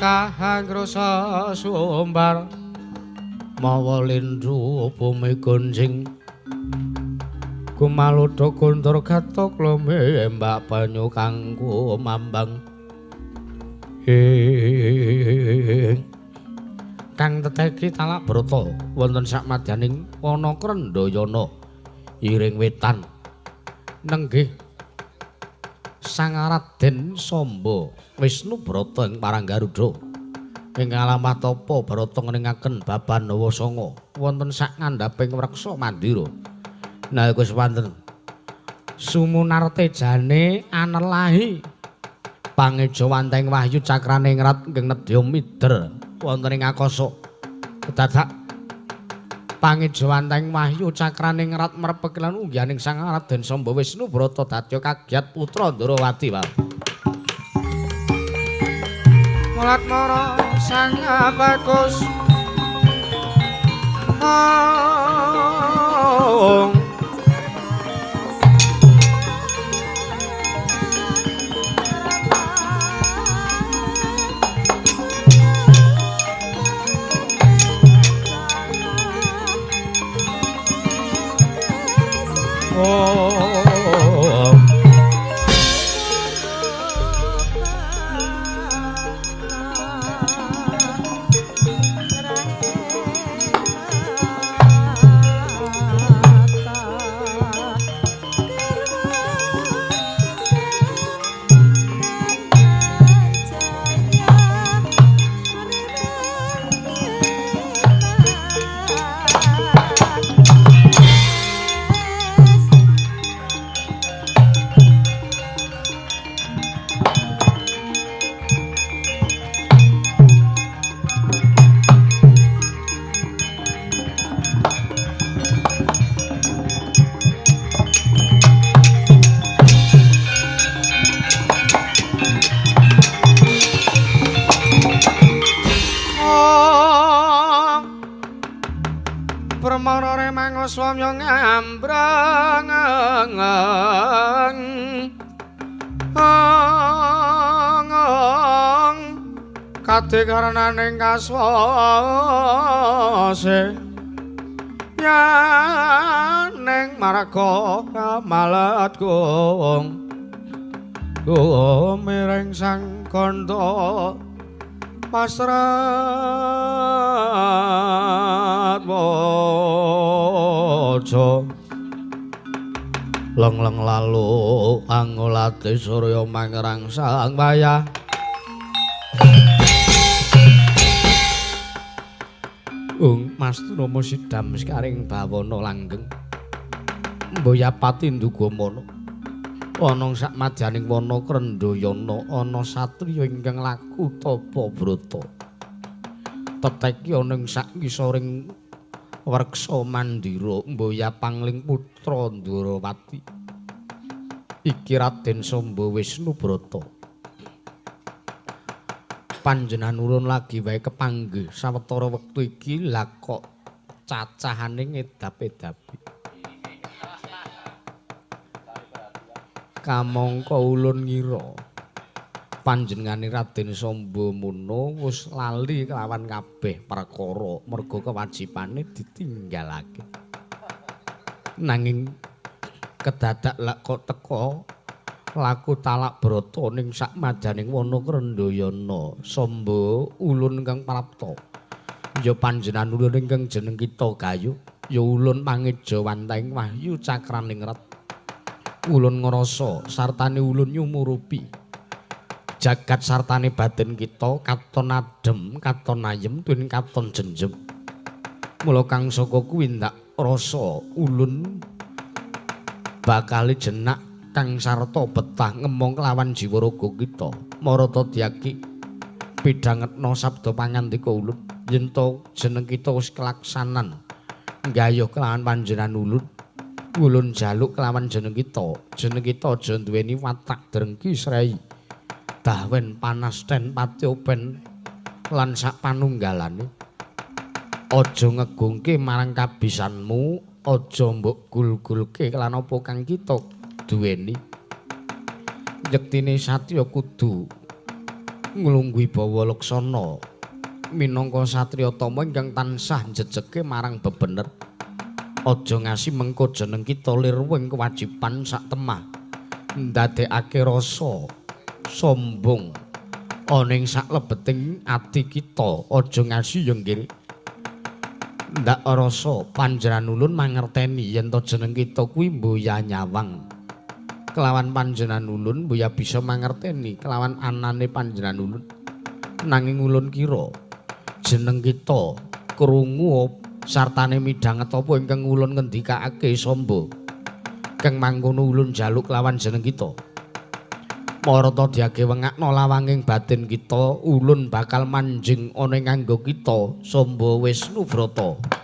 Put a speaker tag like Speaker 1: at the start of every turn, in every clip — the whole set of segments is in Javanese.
Speaker 1: Kahangro sumbar mawa lindhu bumi gonjing kumaludha kuntur gatok lumembak banyu kang kumambang ing kang teteki talak brata wonten sakmadyaning wana Krendhayana iring wetan nenggih Sang Raden Samba Wisnu Brata ing Paranggaruda ing alamat tapa brata ngringaken baban Nawa Sanga wonten sak ngandhaping wreksa mandira. Nalika swanten sumunartejane anelahi pangeja wanteng wahyu cakrane ngrat ingkang nedya mider wonten ing akasa. Kedadak pangeja wanteng wahyu cakrane ngrat merpek lan unggihaning Sang Raden Samba Wisnu Brata dadya kagyat putra Ndrawati. Pak Mulat mara Sang Bagus Swamya ngambrang kadekarenaning kaswase ning marga kamalet gong gumiring sang kandha pasrat waja leng-leng lalu angulate surya mangrang sang wayah ung Mas Rama sidam sekaring bawana langgeng mboyapati ndugamana ana sak madyaning wana Krendhayana ana satriya ingkang laku tapa brata teteki ana ing sak ngisoring wreksa mandira mboya pangling putra Ndrawati iki Raden Samba Wisnu Brata panjenengan urun lagi wae kepanggih sawetara wektu iki lha kok cacahane ngedap-edapi kamangka ulun ngira panjenengane Raden Samba Muna wis lali kelawan kabeh perkara merga kewajibane ditinggalake. Nanging kedadak lak kok teka laku talak brata ning sak madyaning wana Krendhayana Samba ulun ingkang prapta ya panjenengan ulun ingkang jeneng kita gayu ya ulun pangeja wanteng wahyu cakraning ret ulun ngrasa sartane ulun nyumurupi jagat sartane batin kita katon adem katon ayem tuwin katon jenjem mula kang saka kuwi ndak rasa ulun bakal jenak kang sarta betah ngemong kelawan jiwa raga kita marata dyaki pidhangetna sabda pangandika ulun yen to jeneng kita wis kelaksanan nggayuh kelawan panjenengan ulun ulun jaluk kelawan jeneng kita aja duweni watak drengki srei dahwen panas ten pati open lan sak panunggalane aja ngegungke marang kabisanmu aja mbok gul-gulke lan apa kang kita duweni yektine satya kudu Nglungguhi bawa laksana minangka satriya tama ingkang tansah jejeke marang bebener. Aja ngasi mengko jeneng kita lirwing kewajiban sak temah ndadekake rasa sombong ana ing saklebeting ati kita. Aja ngasi ya nggih ndak rasa panjenengan ulun mangerteni yen to jeneng kita kuwi Mboya Nyawang. Kelawan panjenengan ulun Mboya bisa mangerteni kelawan anane panjenengan ulun. Nanging ulun kira jeneng kita krungu sartane midhanget apa ingkang ulun ngendikake Samba. Kang mangkono ulun jaluk kelawan jeneng kita. Marata diage wengakna lawanging batin kita, ulun bakal manjing ana ing angga kita Samba Wisnubrata.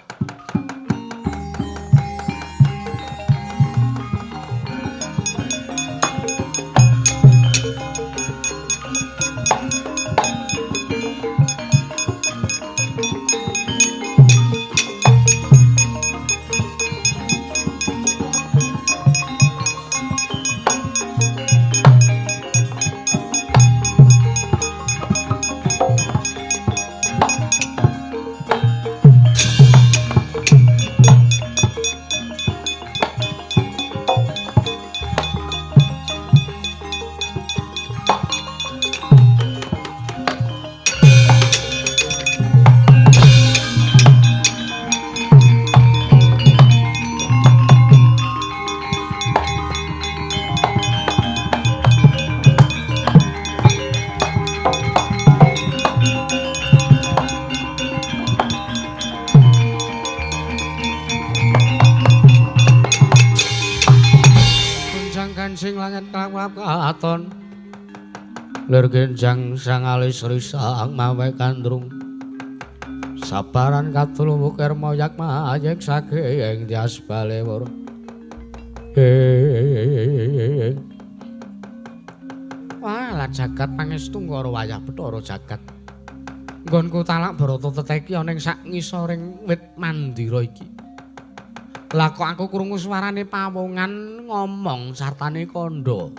Speaker 1: Katon lir genjang sang alis risang mawe kandrung sabaran katul wukir moyak mayek saking tias balewur. Wah, lah jagat pangestu ngara wayah Bathara jagat. Nggonku talak Barata teteki ana ing sak ngisoring wit mandira iki. Lah kok aku krungu suarane pawongan ngomong sartane kandha.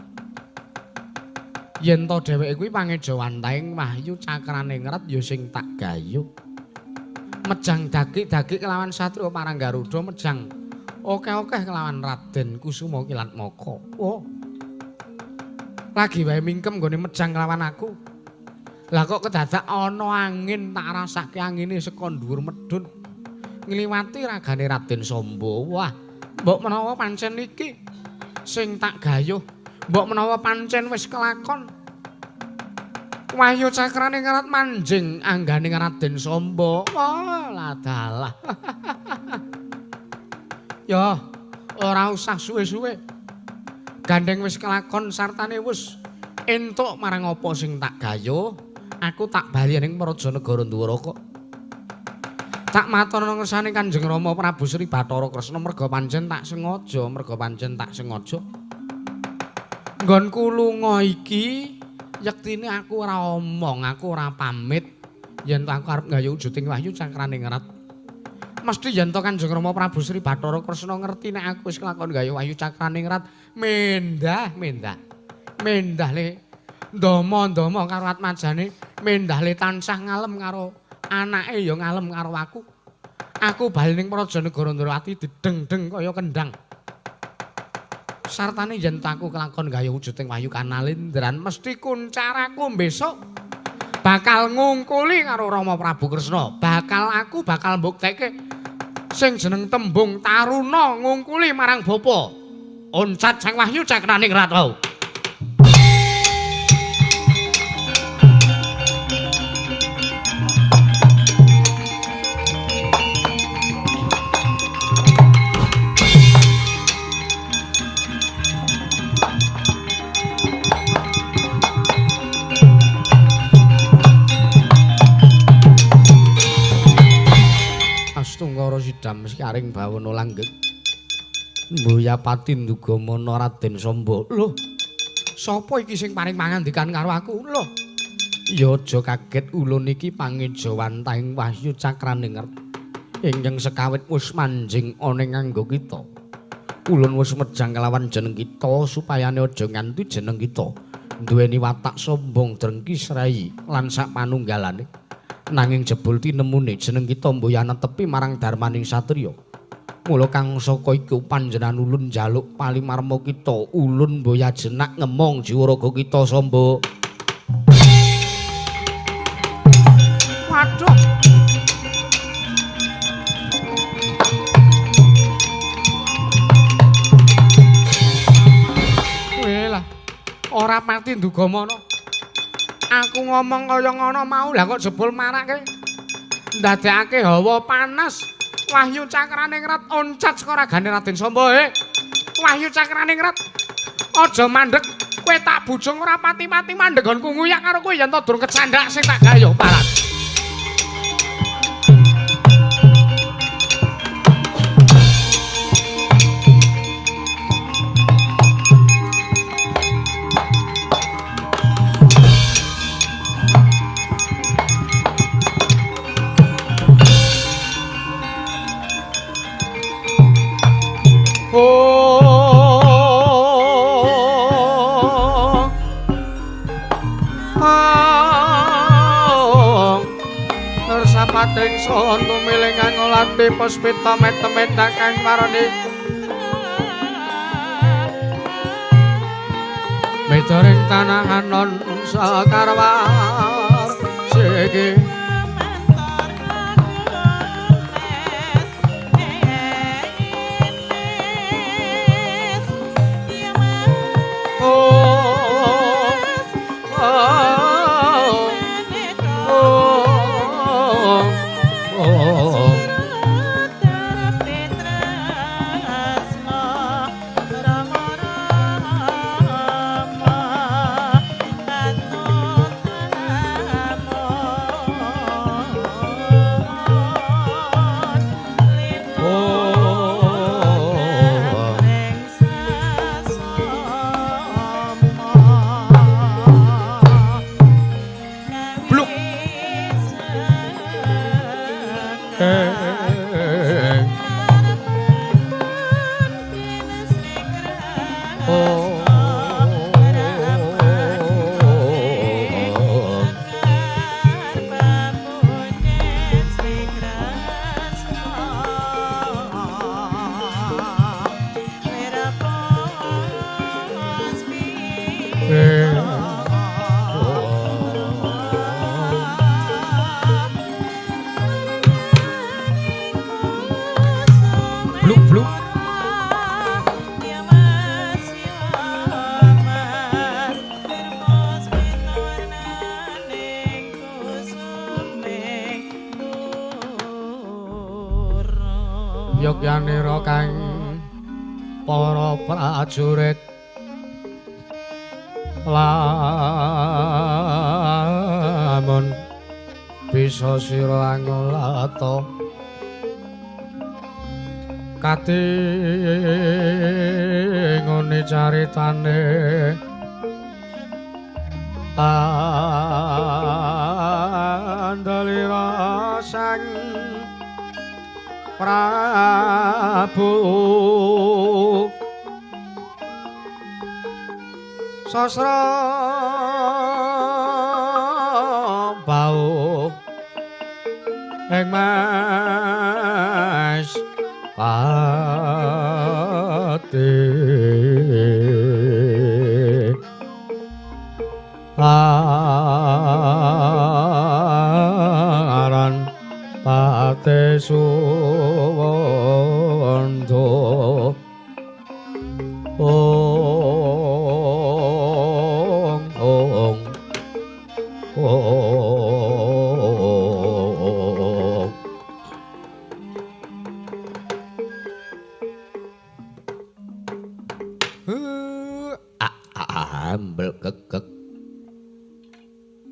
Speaker 1: Yen to dheweke kuwi pangejawantahing wahyu cakrane ngret ya sing tak gayuh. Mejang dagik-dagik kelawan satriya parang Garuda mejang okeh-okeh kelawan Raden Kusuma Kilatmaka. Oh. Lagi wae mingkem nggone mejang kelawan aku. Lah kok kedadak ana angin tak rasake angine saka dhuwur medhun ngliwati ragane Raden Samba. Wah, mbok menawa pancen iki sing tak gayuh. Mbok menawa pancen wis kelakon. Wahyu cakrane ngrat manjing anggane Raden Samba. Wah, ladalah. Ya, ora usah suwe-suwe. Gandeng wis kelakon sartane wis entuk marang apa sing tak gayuh. Aku tak bali ning Praja Negara Ndwaraka. Tak matur ngersane Kanjeng Rama Prabu Sri Bathara Kresna merga pancen tak sengaja, merga pancen tak sengaja. Nggonku lunga iki yektine aku ora omong, aku ora pamit yen to aku arep nggayuh wujuding wahyu cakrane ngret. Mesti yen to Kanjeng Rama Prabu Sri Bathara Kresna ngerti nek aku wis kelakon nggayuh wahyu cakrane ngret, mendah, mendah. Mendah le ndama-ndama karo atmajane, mendah le tansah ngalem karo anake ya ngalem karo aku. Aku bali ning Praja Negara Ndrawati dideng-deng kaya kendang. Sartane yen aku kelakon gayuh wujuding wahyu kanalindran mesti kuncaraku besok bakal ngungkuli karo Rama Prabu Kresna. Bakal aku bakal mbuktekke sing jeneng tembung taruna ngungkuli marang bapa. Oncat sang wahyu cakrane ngrat wau. Astungkara sidam sekaring bawana langgeng. Mboyapati nduga mana Raden Samba. Lho, sapa iki sing paring pangandikan karo aku? Lho, ya aja kaget ulun iki pangejawantahing wahyu cakrane ngret. Ingkang sekawit wis manjing ana ing angga kita. Ulun wis mejang kelawan jeneng kita supayane aja nganti jeneng kita Duweni watak sombong, drengki, srei lan sak panunggalane. Nanging jebul tinemune jeneng kita mboya netepi marang darmaning satriya. Mula kang saka iku panjenengan ulun njaluk palimarma kita, ulun mboya jenak ngemong jiwa raga kita Samba. Waduh. Welah, ora pati nduga mono. Aku ngomong kaya ngono mau lah kok jebul marake. Ndadekake hawa panas. Wahyu Cakraningrat oncat saka ragane Raden Samba. Wahyu Cakraningrat, aja mandeg. Kowe tak bujung ora pati-pati mandeg nggonku nguyak karo kowe yen to durung kecandak sing tak gayo parat. Son tumiling ngolati puspita metemet kang marani metoring tanah anon sakarwar siki. Yogyanira kang para prajurit lamun bisa sira angolata kati ngene caritane andalira sang Prabu Sasra bau ing Mas Pati aran Pati Suwondo ong ong ong ambel kekek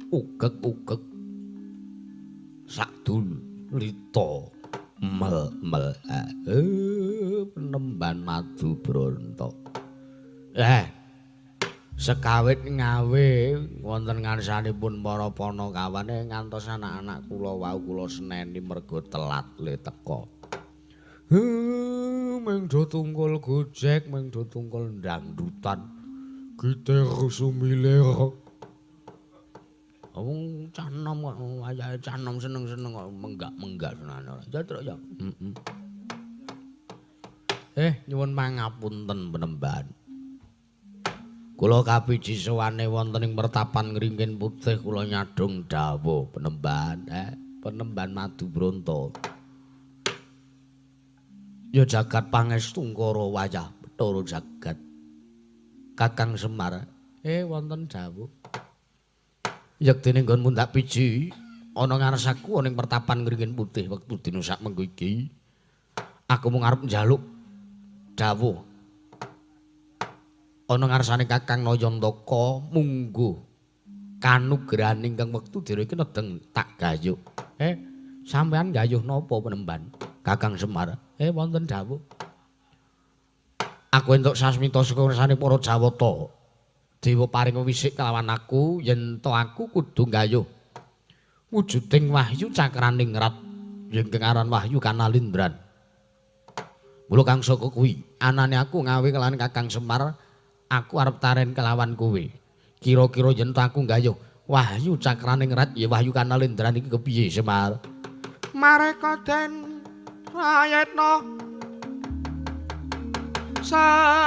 Speaker 1: ugek ugek sakdul lito mel mel penemban madu bronto. Sekawit ngawe wonten ngarsanipun para panakawane ngantos anak-anak kula wau kula seneni mergo telat le teka. Ming do tungkul gojek, ming do tungkul dangdutan. Giter sumilir. Wong cah nom kok wayahe cah nom seneng-seneng kok menggak-menggak senane ora. Ya truk ya. Heeh. Nyuwun pangapunten penemban. Kula kapiji sowane wonten ing mertapan Ngringin Putih kula nyadhong dawuh penemban, penemban Madubronto. Ya jagat pangestu ngkara wayah Bathara jagat. Kakang Semar, wonten dawuh. Yektine nggon mundak piji ana ngarsaku ana ing pertapan Ngringin Putih wektu dina sakmengko iki. Aku mung arep njaluk dawuh ana ngarsane Kakang Nayantaka mungguh kanugrahan ingkang wektu dina iki nedeng tak gayuh. Sampeyan gayuh napa penemban? Kakang Semar, wonten dawuh. Aku entuk sasmita saka ngarsane para Jawata. Dewa paring wisik kelawan aku yen to aku kudu gayuh wujuding wahyu cakraning rat ingkang aran wahyu kanalindran. Mula kang saka kuwi anane aku ngawe kelawan Kakang Semar, aku arep taren kelawan kowe. Kira-kira yen to aku gayuh wahyu cakraning rat ya wahyu kanalindran iki kepiye Semar?
Speaker 2: Mareka den prayitna samunires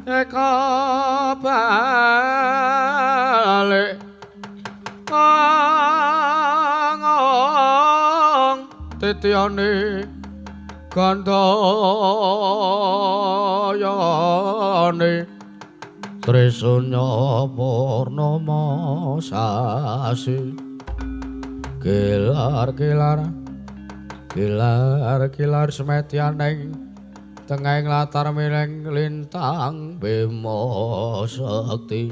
Speaker 2: eka balik angong titiane gandayane
Speaker 1: Trisunya purnama sasi kilar-kilar kilar-kilar semetianing tengahing latar mileng lintang bima sekti.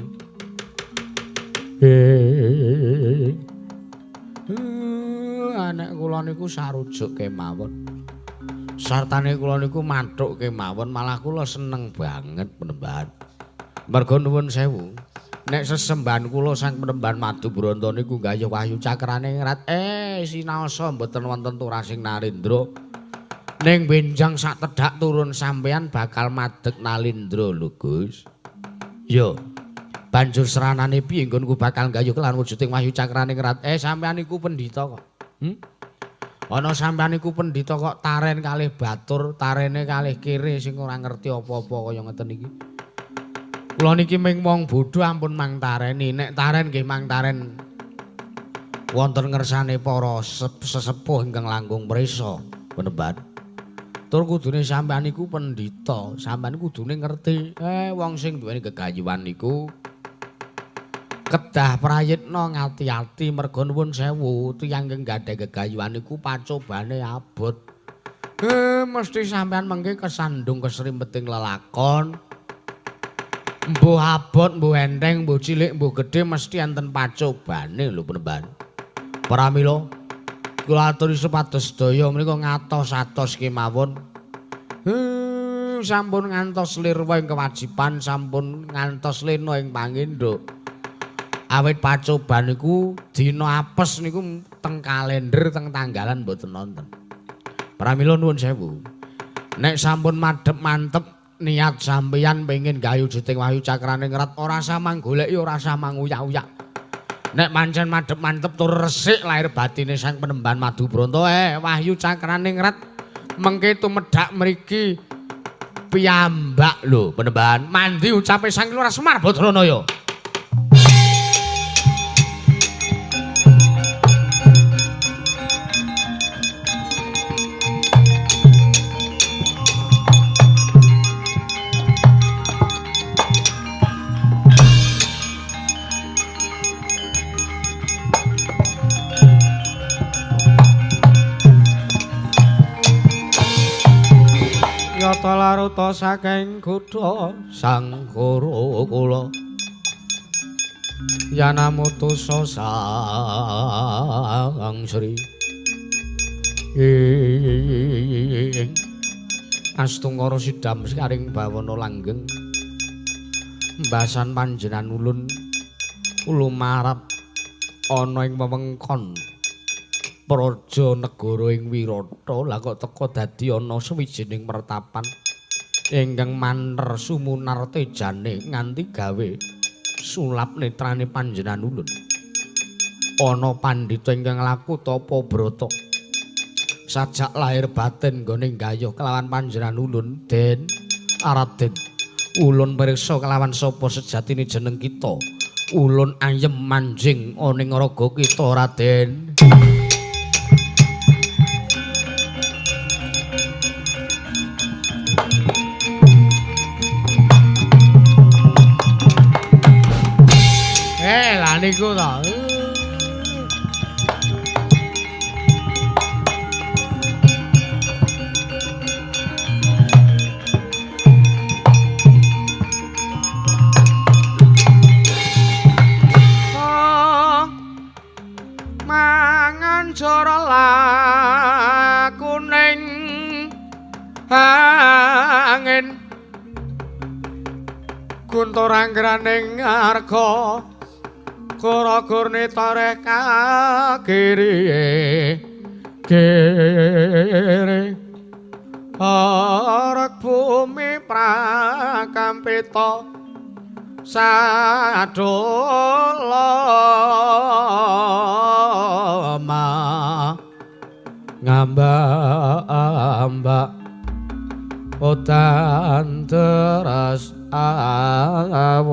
Speaker 1: Anak kula niku sarujuk kemawon. Sartane kula niku mathuk kemawon, malah kula seneng banget penemban. Merga nuwun sewu, nek sesembahan kula sang penemban Madubronto niku gayuh wahyu cakrane rat, sinaosa mboten wonten turasing narendra. Ning benjang sak tedhak turun sampeyan bakal madeg nalindra lho Gus. Yo, banjur seranane piye nggonku bakal gayuh kelan wujuding wahyu cakrane rat? Sampeyan niku pendhita kok. Ana sampeyan niku pendhita kok taren kalih batur, tarene kalih kere sing ora ngerti apa-apa kaya ngeten iki. Kula niki ming wong bodho ampun mang tareni. Nek taren nggih mang taren wonten ngersane para sesepuh ingkang langkung prisa penemban. Tur kudune sampeyan niku pendhita, sampeyan kudune ngerti wong sing duweni gegayuhan niku kedah prayitna ngati-ati merga nuwun sewu tiyang ingkang gadhah gegayuhan niku pacobane abot. Mesti sampeyan mengke kesandung kesrimpeting lelakon. Mbuh abot, mbuh enteng, mbuh cilik, mbuh gedhe mesti enten pacobane lho penemban. Pramila kula aturi supados sedaya menika ngatos-atos kemawon. Sampun ngantos lirwa ing kewajiban, sampun ngantos lena ing panginduk. Awit pacoban niku dina apes niku teng kalender, teng tanggalan mboten nonton. Pramila nuwun sewu. Nek sampun madhep mantep niat sampeyan pengin gawe wujuding wahyu cakrane rat, ora usah manggoleki, ora usah manguyak-uyak. Nek pancen madhep mantep tur resik lahir batine sang penemban Madubronto, wahyu cakrane rat mengke tumedhak mriki piyambak lho penemban. Mandi ucape sang Lurah Semar Badranaya. Yata laruta saking kutha sang Gurukula yanamutusa sang Sri ing astungkara sidam sekaring bawana langgeng mbasan panjenengan ulun lumarap ana ing wewengkon praja negara ing Wirata. Lah kok teka dadi ana sawijining pertapan Ingkang manter sumunar tejane nganti gawe sulap netrane panjenengan ulun. Ana pandhita ingkang laku tapa brata. Sajak lahir batin nggone gayuh kelawan panjenengan ulun, Den Raden. Ulun pirsa kelawan sapa sejatine jeneng kita. Ulun ayem manjing ana ing raga kita, Raden. Lah niku to.
Speaker 2: Mangan jara lakuning angin guntur anggraning arga kura-kurni toreh kagiri kiri orek bumi prakampita sadola
Speaker 1: ma ngambak-ambak udan deras awor.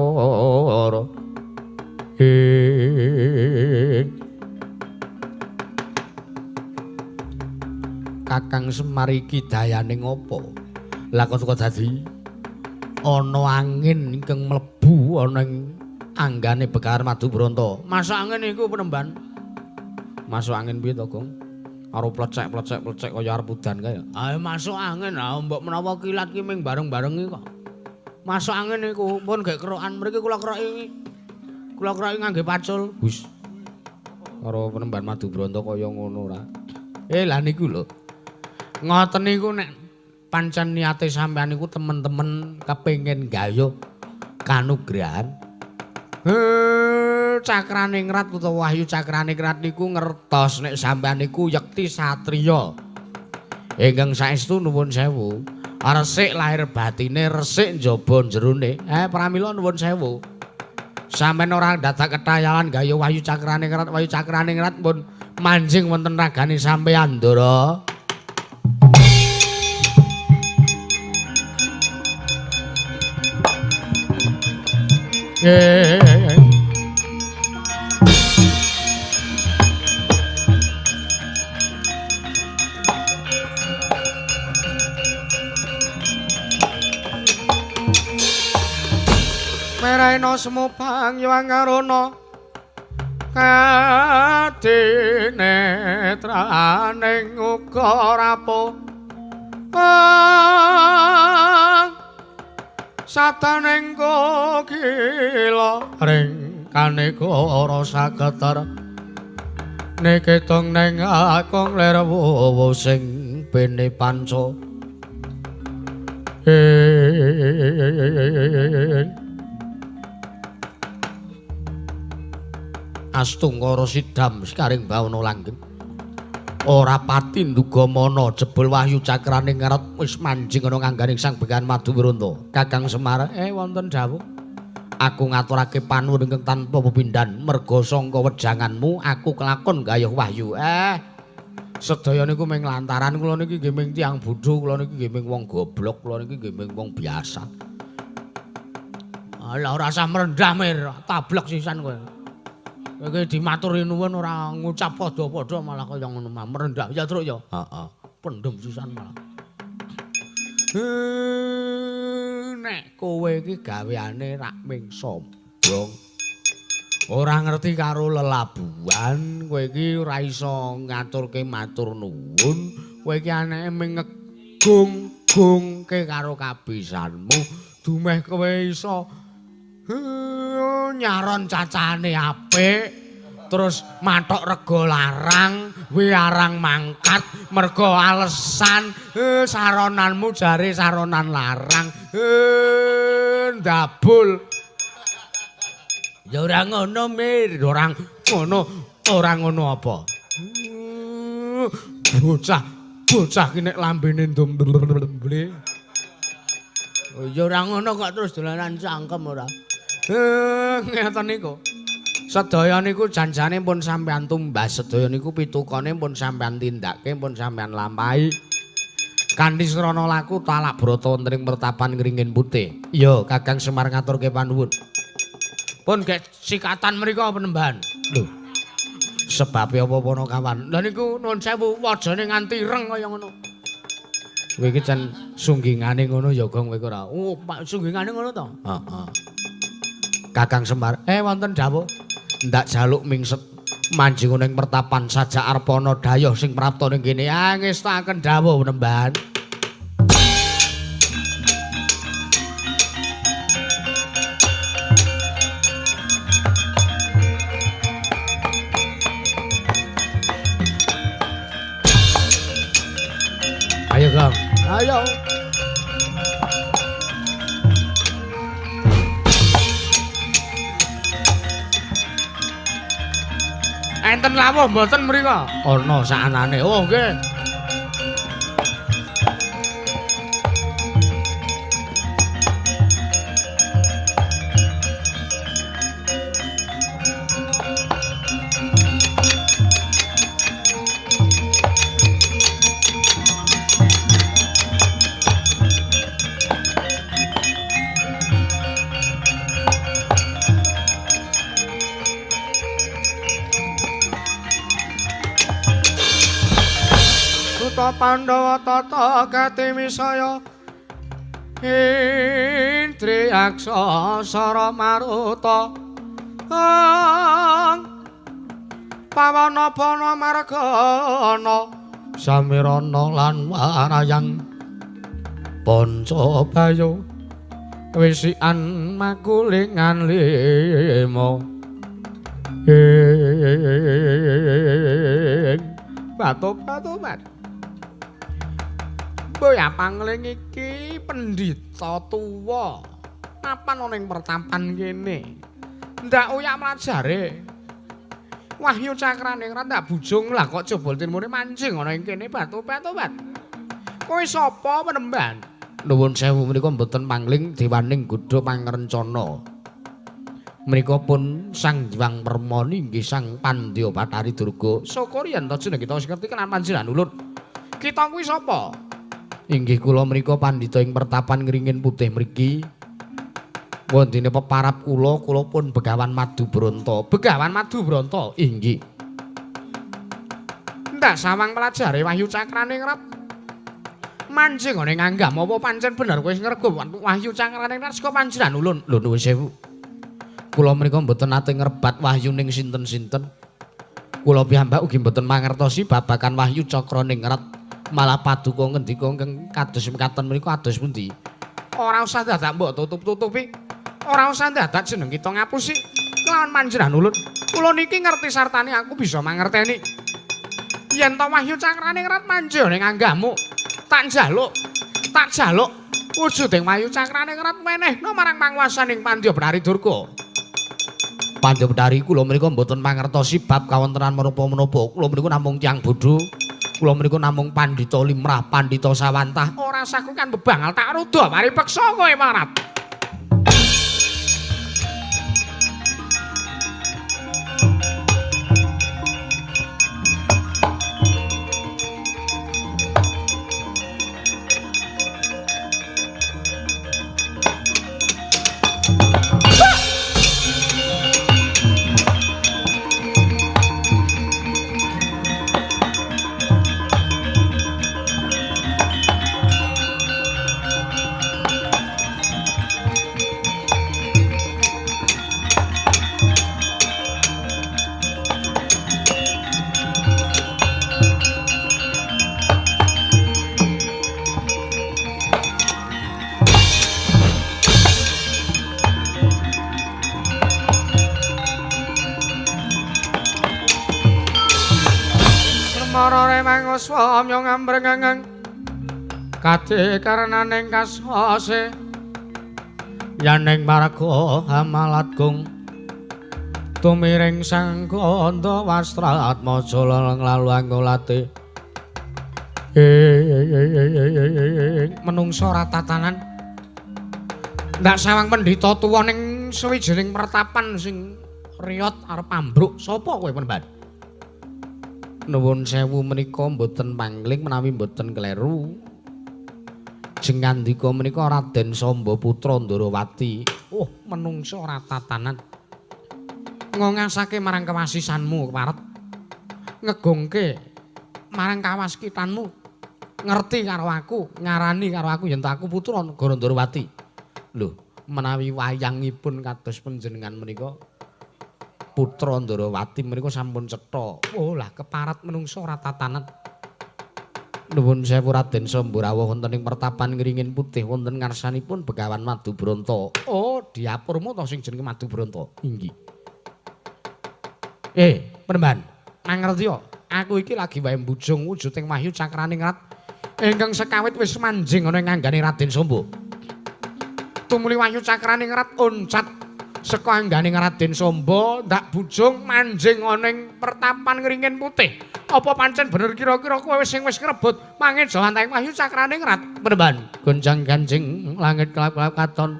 Speaker 1: Kakang Semar iki dayane ngopo? Lah kok dadi ana angin ingkang mlebu ana ing anggane Begawan Madubranta. Masuk angin iku penemban. Masuk angin piye to, Gong? Karo plecek-plecek-plecek kaya arep udan kae. Ayo masuk angin. Ah mbok menawa kilat ki ming bareng-bareng iki kok. Masuk angin iku pun gek kerokan mriki kula keroki. Kula keroki ngangge pacul. Wis. Karo penemban Madubranta kaya ngono ora. Lah niku lho. Ngoten niku nek pancen niate sampean niku temen-temen kepengin gayuh kanugrahan. Cakraningrat utawa Wahyu Cakraningrat niku ngertos nek sampean niku yekti satriya. Ingkang saestu nuwun sewu. Resik lahir batine, resik njaba jerone. Pramila nuwun sewu. Sampeyan ora dadak ketayalan gayuh Wahyu Cakraningrat, Wahyu Cakraningrat pun manjing wonten ragane sampeyan, Ndara.
Speaker 2: Meraina semupang yuang karuna kadinetraning uga rapuh sataning kokila ring kaneka saketer niketung ning akung lir wuwu sing bene panca.
Speaker 1: Astungkara sidam sekaring bawana langgeng. Ora pati nduga mana jebul Wahyu Cakraningrat wis manjing ana ngangganing Sang Begawan Madubranta. Kakang Semar, wonten dawuh. Aku ngaturake panuwun ingkang tanpa pepindhan merga sangka wejanganmu aku kelakon gayuh wahyu. Sedaya niku ming lantaran kula niki nggih ming tiyang bodho, kula niki nggih ming wong goblok, kula niki nggih ming wong biasa. Alah ora usah merendah mir, tablek sisan kowe. Iki dimaturi nuwun ora ngucap padha-padha malah kaya ngono merendah ya Truk ya. Heeh. Pendem sisan malah. Nek kowe iki gaweane rak ming sombong. Ora ngerti karo lelabuhan, kowe iki ora iso ngaturke matur nuwun, kowe iki aneke ming ngegung-gungke karo kabisanmu, dumeh kowe iso nyaron cacane apik, terus mathok rega larang, wiarang mangkat mergo alesan saronanmu jare saronan larang, ndabul. Ya ora ngono Mir, ora ngono, ora ngono apa. Bocah, bocah ki nek lambene ndum-ble. Oh ya ora ngono kok terus dolanan cangkem ora. Ngeten niku. Sedaya niku janjane pun sampean tumbas, sedaya niku pitukane pun sampean tindake, pun sampean lampahi. Kanthi srana laku talak brata wonten ing pertapan Ngringin Putih. Iya, Kakang Semar ngaturke panuwun. Pun gek sikatan mriku penembahan. Lho. Sebabe apa Panakawan? Lha niku nuwun sewu wajane nganti ireng kaya ngono. Kowe iki jan sunggingane ngono ya Gong kowe ora. Oh, Pak sunggingane ngono to? Heeh. Kakang Semar, wonten dawuh. Ndak jaluk mingset manjing ning pertapan sajak arpana dayuh sing prapta ning kene. Ngestakaken dawuh penembahan. Ayo Kang, ayo. Enten lawuh mboten mriko? Ana sakanane. Oh nggih. Pandhawa tata gati wisaya Indriyaksa sara maruta Pawana bana margana Samirana lan warayang Panca bayu wisikan makulingan lima ing batu-batu Boya pangling iki pendhita tuwa. Mapan ana ing pertampan kene. Ndak uyak mlajare. Wahyu Cakraningrat ndak bujung lah kok coba tilmune mancing ana ing kene batu-batu. Kowe sapa penemban? Nuwun sewu menika mboten pangling dewaning godha pangrencana. Menika pun Sang Hyang Permoni inggih Sang Pandya Bathari Durga. Syukur yen to jeneng kita wis ngerti kenan panjenengan ulun. Kita kuwi sapa? Inggih kula menika pandhita ing pertapan Ngringin Putih mriki. Wondene peparap kula, kula pun Begawan Madubranta. Begawan Madubranta inggih. Ndak sawang pelajare Wahyu Cakraningrat. Manjing ngene nganggam apa pancen bener kowe ngrego Wahyu Cakraningrat saka panjenengan ulun. Lho nuwun sewu. Kula menika mboten nate ngrebat wahyu ning sinten-sinten. Kula piyambak ugi mboten mangertosi babagan Wahyu Cakraningrat. Malah paduka ngendika ingkang kados mekaten menika kados pundi? Ora usah dadak mbok tutup-tutupi. Ora usah dadak jeneng kita ngapusi. Kelawan panjenengan ulun. Kula niki ngerti sartane aku bisa mangerteni. Yen to Wahyu Cakraningrat manjane nganggamu, tak njaluk, tak jaluk wujuding Wahyu Cakraningrat wenehno marang panguwasaning Pandya Bathari Durga. Pandya Bathari kula menika mboten mangertosi bab kawontenan menapa-menapa. Kula menika namung tiyang bodho. Kula menika namung pandhita limrah, pandhita sawantah. Ora saku kan bebangal tak ruda mari peksa kowe marat. Swamya ngambrengeng kate karenaning kasose yaning marga hamalat gung tumiring sang kandha wastratmaja lalu anggolate menungsa ora tatanan Ndak sawang pendhita tuwa ning sawijining pertapan sing riyot arep ambruk. Sapa kowe, Penemban? Nuwun sewu menika mboten pangling menawi mboten kleru. Jengandika menika Raden Samba putra Ndarawati. Oh, menungsa ora tatanan. Ngongasake marang kewasisanmu keparet. Ngegongke marang kawaskitanmu. Ngerti karo aku, ngarani karo aku yen aku putra negara Ndarawati. Lho, menawi wayangipun kados panjenengan menika putra Ndarawati menika sampun cetha. Oh, lah keparat menungsa ora tatanan. Nuwun sewu Raden Samba rawuh wonten ing pertapan Ngringin Putih wonten ngarsanipun Begawan Madubranta. Oh, diapurmu to sing jenenge Madubranta? Inggih. Penemban, mangerti yo. Aku iki lagi wae mbujung wujuding Wahyu Cakraningrat ingkang sekawit wis manjing ana ing anggane Raden Samba. Tumuli Wahyu Cakraningrat oncat saka anggane Raden Samba ndak bujung manjing ana ing pertapan Ngringin Putih. Apa pancen bener kira-kira kowe wis sing wis ngrebut mangejawantahing Wahyu Cakraningrat? Penemban, gonjang-ganjing langit kelap-kelap katon.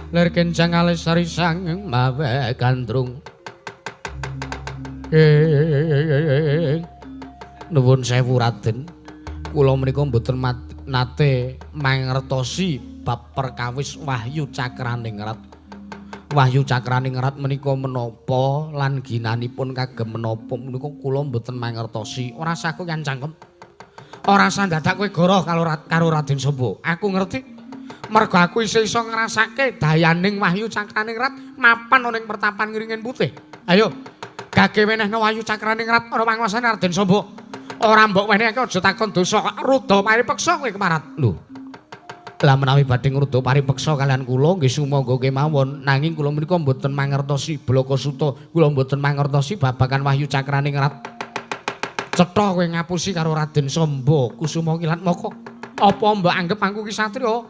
Speaker 1: Lir kencang alis risang mawe gandrung. Nuwun sewu Raden, kula menika mboten nate mangertosi bab perkawis Wahyu Cakraningrat. Wahyu Cakraningrat menika menapa lan ginanipun kagem menapa menika kula mboten mangertosi. Ora sah kowe cangkem. Ora sah dadak kowe goroh karo Raden Samba. Aku ngerti. Mergo aku isih iso ngrasake dayaning Wahyu Cakraningrat mapan ana ing pertapan Ngringin Putih. Ayo, gage wenehno Wahyu Cakraningrat ana panguwasane Raden Samba. Ora mbok wenehake aja takon dosa ruda paripeksa kowe kemarat. Lho. Lah menawi badhe ngruda paripeksa kalian kula nggih sumangga kemawon, nanging kula menika mboten mangertosi Blaka Suta, kula mboten mangertosi babagan Wahyu Cakraningrat. Cetha kowe ngapusi karo Raden Samba Kusuma Kilatmaka. Apa mbok anggep aku ki satriya?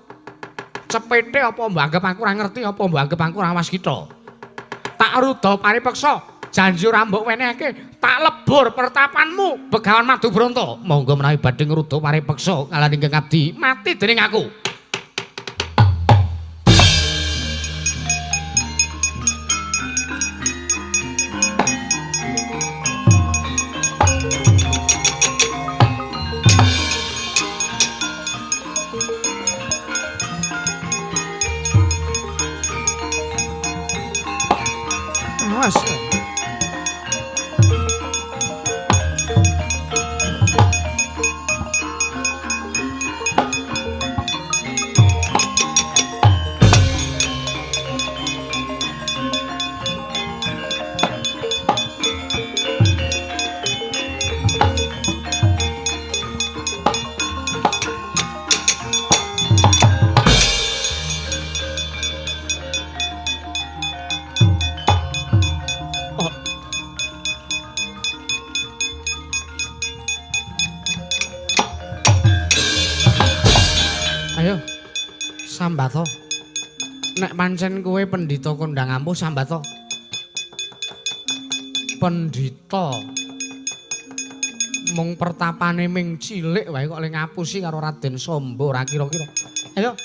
Speaker 1: Cepete apa mbok anggep aku ora ngerti, apa mbok anggep aku ora waskita? Tak ruda paripeksa, janji ora mbok wenehake, tak lebur pertapanmu Begawan Madubranta. Monggo menawi badhe ngruda paripeksa kalian ingkang abdi mati dening aku. Awas. Ayo sambato. Nek pancen kowe pendhita kondang ampuh sambato. Pendhita mung pertapane ming cilik wae kok le ngapusi karo Raden Samba ora kira-kira. Ayo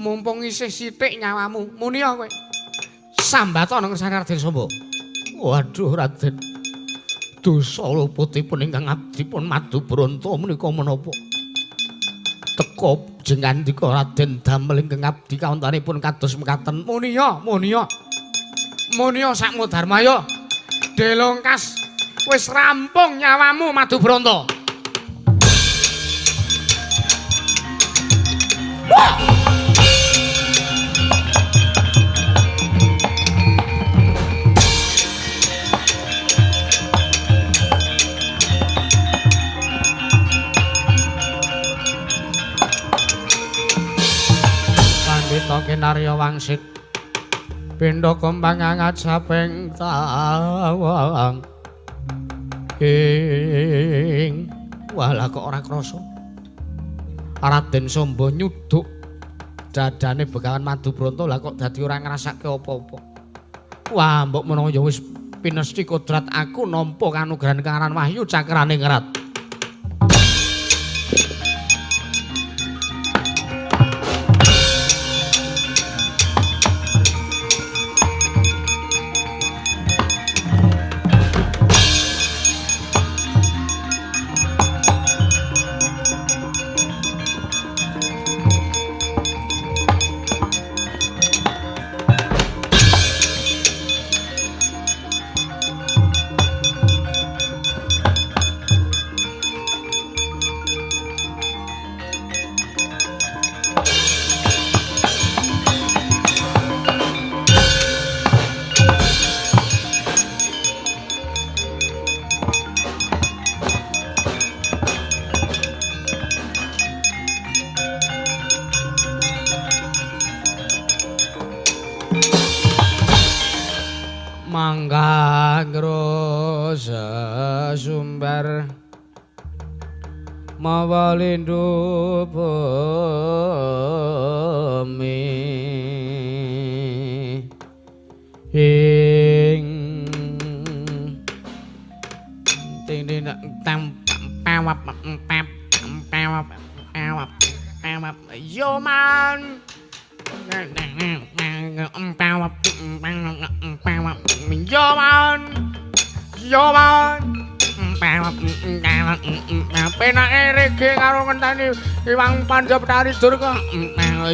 Speaker 1: mumpung isih sithik nyawamu, muni ya kowe. Sambato nang ngersane Raden Samba. Waduh Raden. Dosa luputipun ingkang abdi pun Madubranta menika menapa? Teka jengandika Raden damel ingkang abdi kawontenipun kados mekaten. Muniya, muniya. Muniya sakmu darmaya. Delongkas wis rampung nyawamu Madubranta. Wah! Pandhita Kinarya Wangsit pindha kembang ngajaping tawang. Ing walah kok ora krasa. Raden Samba nyuduk dadane Begawan Madubranta lah kok dadi ora ngrasake apa-apa. Wah, mbok menawa ya wis pinesti kodrat aku nampa kanugrahan karan Wahyu Cakraningrat. Cangro sesumbar mawa lindu bumi ing ting ting tam pawap pap pawap pawap pawap yo man pawap pawap yo man yo man pawap pawap penake rege karo ngenteni Iwang Panjaptari Durga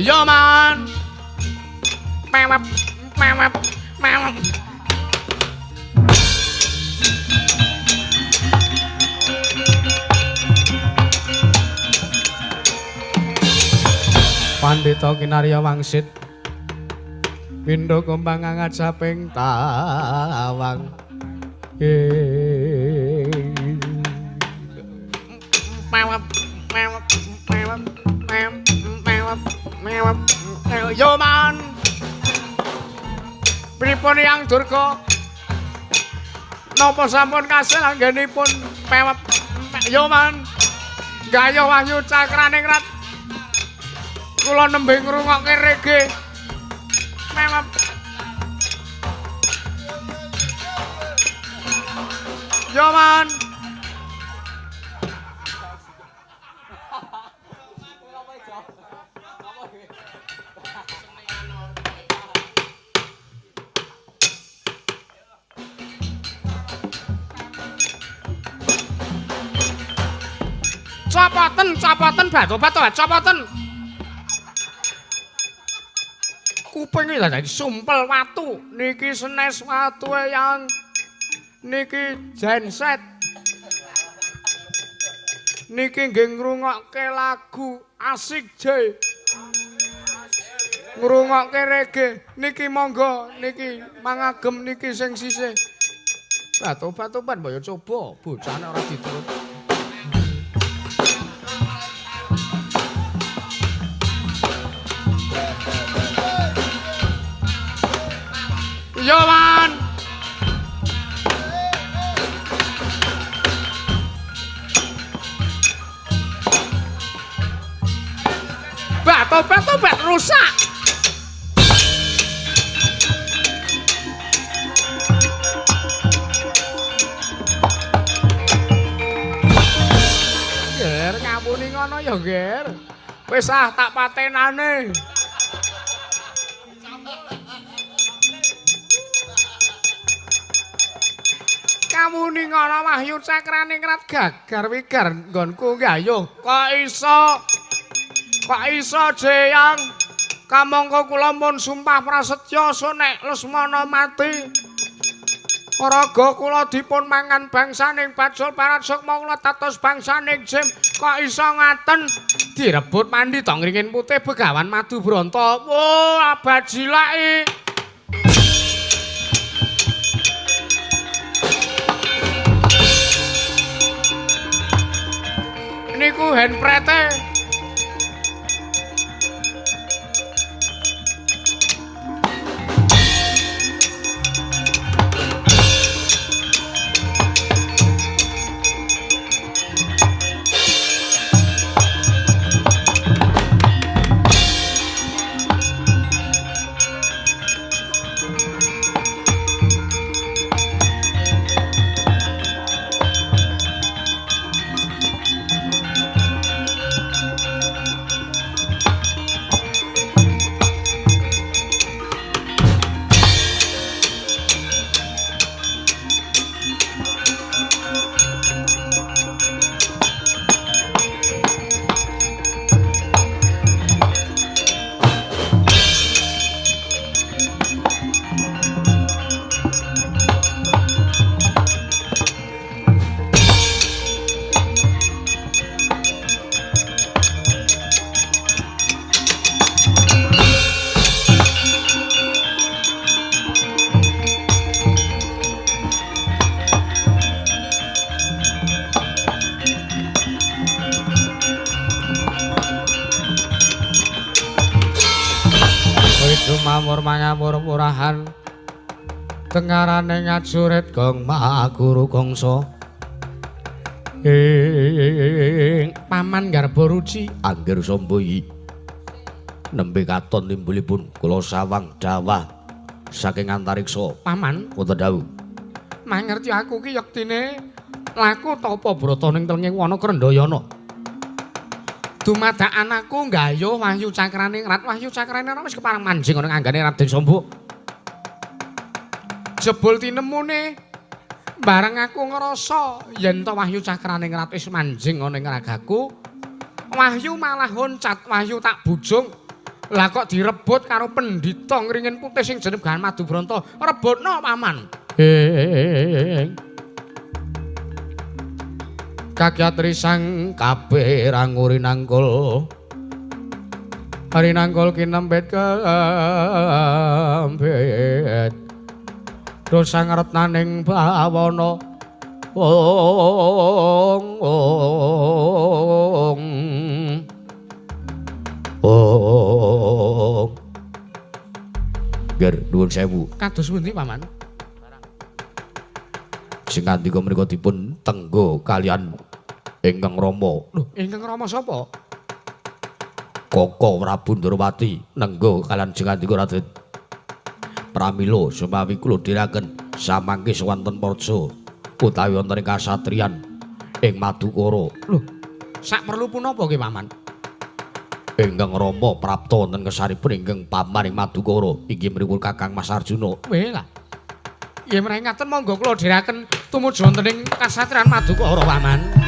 Speaker 1: yo man pawap pawap pawap. Pandhita kinarya wangsit pindha kembang ngajaping tawang. Mewap mewap mewap mewap mewap yo man. Pripun Yang Durga? Napa sampun kasil anggenipun mewap yo man. Gayuh wahyu cakraning rat. Kula nembe ngrungokke rege. Mewap. Yo man. Copoten, copoten batu-batu, copoten. Kupinge dadi sumpel watu. Niki senes watu yang niki genset. Niki nggih ngrungokke lagu asik J. Ngrungokke reggae. Niki monggo niki mangagem niki sing sisih. Batu-batuan mbok yo coba bocah nek ora diturut. Yo man. Batu-batu bat rusak. Ger ngapuni ngono ya, Ger. Wis ah tak patenane. Kamuni ngono wahyu cakraning rat gagar wigar nggonku gayuh. Kok iso? Kok iso Jeyang? Kamangka kula mun sumpah prasetya nek Lesmana mati. Raga kula dipun mangan bangsaning Bajul Barat sukma kula dados bangsaning Jim. Kok iso ngaten? Direbut pandhita ngringin putih Begawan Madubranta. Oh, abajilake. Niku handprete. Mawur manyamur murahan Tengarane ngajurit Gong Mahaguru Kangsa. Ing Paman Garba Ruci
Speaker 2: Angger Sambayi nembe katon timbulipun kula sawang dawah saking antariksa.
Speaker 1: Paman
Speaker 2: wonten dawuh.
Speaker 1: Mangerti aku ki yektine laku tapa brata ning tenging wana Krendayana. Dumadakan aku nggayuh Wahyu Cakraningrat. Wahyu Cakraningrat wis kepareng manjing ana anggane Raden Samba. Jebul tinemune bareng aku ngrasa yen to Wahyu Cakraningrat wis manjing ana ing ragaku, Wahyu malah loncat, Wahyu tak bujung. Lah kok direbut karo pendhita ngringin putih sing jeneng Gahan Madubranta. Rebutno Paman.
Speaker 2: Ing kakyat risang kabeh ranguri nangkul rinangkul kinempit kempit dosa ngretnaning bawana ong ong ong. Ger nuwun sewu.
Speaker 1: Kados pundi Paman?
Speaker 2: Sing ngandika mriku dipun tenggo kalian ingkang Rama.
Speaker 1: Lho, ingkang Rama sapa?
Speaker 2: Koko Prabu Ndorowati nenggo kalian sing ngandika Raden Pramila sumawi kula dherekaken samangke wonten praja utawi wonten ing kasatriyan ing Madukara.
Speaker 1: Lho, sak perlu punapa nggih Paman?
Speaker 2: Ingkang Rama prapta wonten kesanipun ingkang paman ing Madukara inggih mriku Kakang Mas Arjuna.
Speaker 1: Weh lah. Nggih menawi ngaten monggo kula dherekaken tumuju wonten ing kasatriyan Madukara Paman.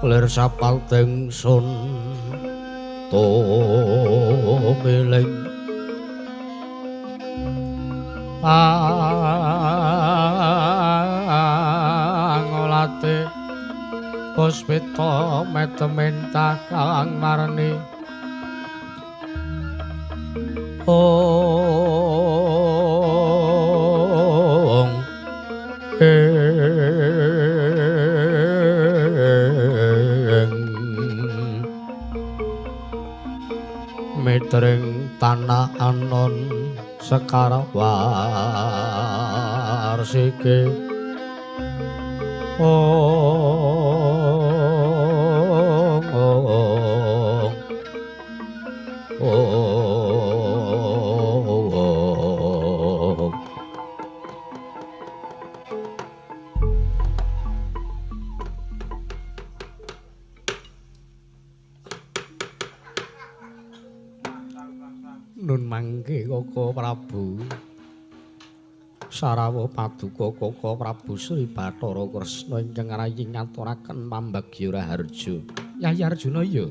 Speaker 2: Lir sapal tengsun tumiling angolate
Speaker 1: Puspita metementah kang marni ong ing mitring tanah anon sekar warsike ong ong ong. Nun mangke Koko Prabu sarawuh paduka Koko Prabu Sri Bathara Kresna ingkang rayi ngaturaken pambagya raharja. Yayi Arjuna ya.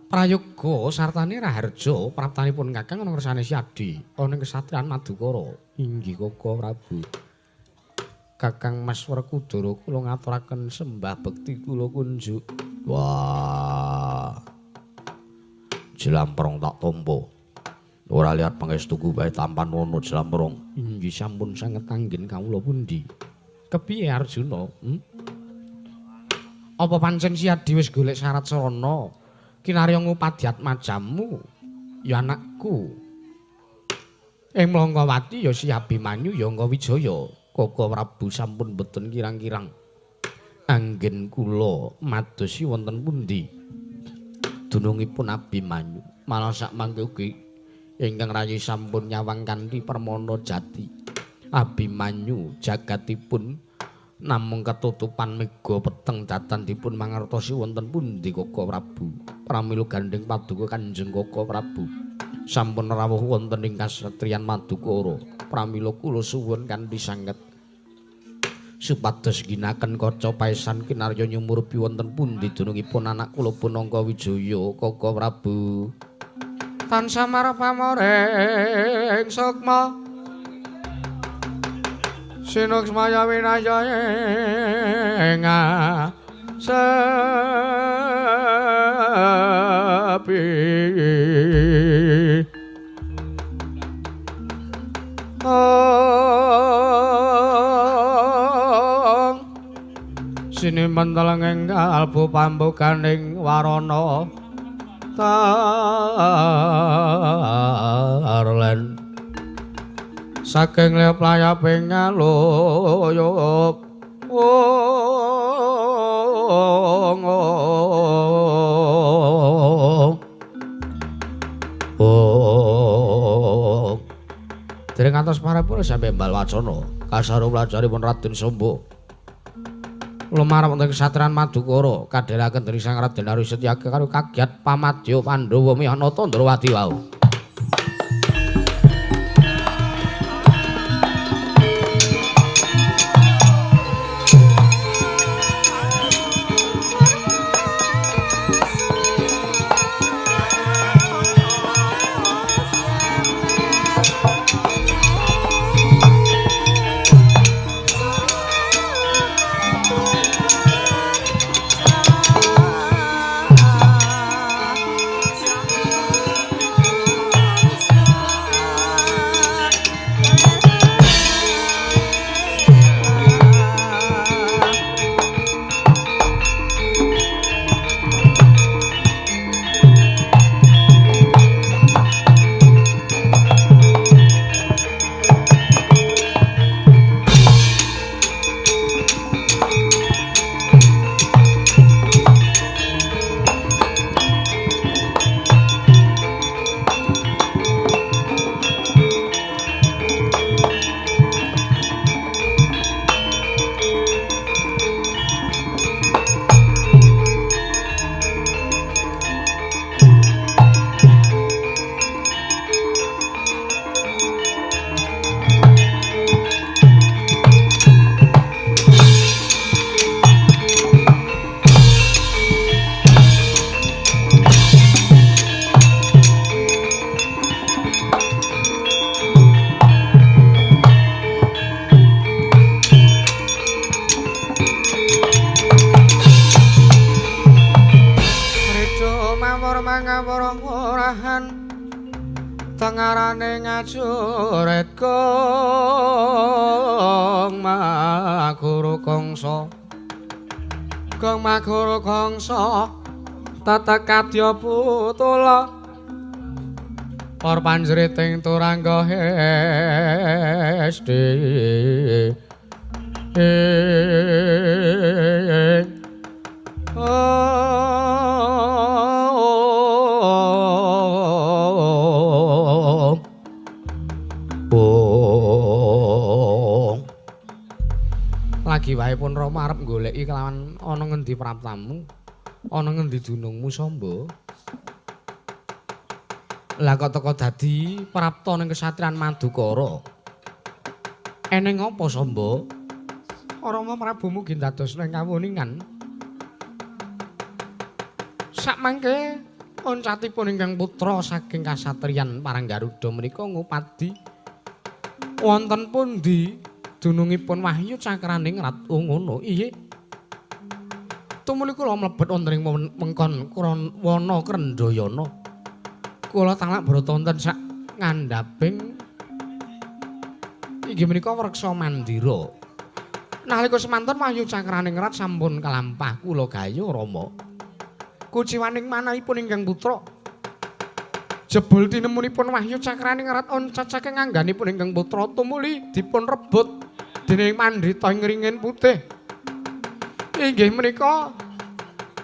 Speaker 1: Prayoga sartane raharja praptanipun Kakang ana kersane Siadi ana ing kesatriyan Madukara. Inggih Koko Prabu. Kakang Mas Werkudara kula ngaturaken sembah bekti kula kunjuk.
Speaker 2: Wah. Jlamprong tak tampa. Ora lihat pangestuku bae tampan wono Jlamprong.
Speaker 1: Inggih sampun sanget anggen kawula pundi. Kepiye Arjuna? Apa pancen Siadi wis golek syarat sarana kinarya ngupadiatmajamu? Ya anakku. Ing Mlangkawati ya si Abimanyu ya Angkawijaya. Koko Prabu sampun boten kirang-kirang. Anggen kula madosi wonten pundi? Dunungipun Abimanyu malah sak mangke ugi ingkang rayi sampun nyawang kanthi permana jati. Abimanyu jagatipun namung ketutupan mega peteng datan dipun mangertosi wonten pundi Koko Prabu. Pramila gandheng paduka Kanjeng Koko Prabu sampun rawuh wonten ing kasatriyan Madukara. Pramila kula suwun kanthi sanget supados ginaken kaca paesan kinarya nyumurupi wonten pundi dunungipun anak kula Punangka Wijaya Koko Prabu. Tansah marep pamoring sukma sinuksmaya winaya ing sepi. Sinimen telenging kalbu pambukaning warana tarlen saking lep layaping ngaluyup ong ong.
Speaker 2: Dereng ngantos paripurna sampe embal wacana kasaru pelajaripun Raden Sombo
Speaker 1: lumarep wonten kesatriyan Madukara kadheraken dening Sang Raden Aru Setyaki karo kagiat pamadya Pandhawa Mihanata Ndrawati wau.
Speaker 3: Thank you.
Speaker 1: kang awrah-warahan tengarane ngajuret Gong Maguru Kangsa. Gong Maguru Kangsa tetek kadya putula por panjriting turangga hesti. Lagi wae pun Rama arep goleki kelawan ana ngendi praptamu, ana ngendi dunungmu Samba. Lah kok teka dadi prapta ning kesatriyan Madukara. Eneng apa Samba? Rama Prabu mugi dados ning kawuningan. Sakmangke oncatipun ingkang putra saking kasatriyan Parang Garuda menika ngupadi wonten pundi dunungipun Wahyu Cakraningrat. Oh ngono, iya. Tumuli kula mlebet wonten ing wewengkon Wana Krendhayana. Kula talak brata wonten sak ngandhaping inggih menika Wreksa Mandira. Nalika semanten Wahyu Cakraningrat sampun kalampah kula gayuh Rama. Kuciwaning manahipun ingkang putra. Jebul tinemunipun Wahyu Cakraningrat oncat saking angganipun ingkang putra tumuli dipun rebut dening mandhita ing ringin putih. Inggih menika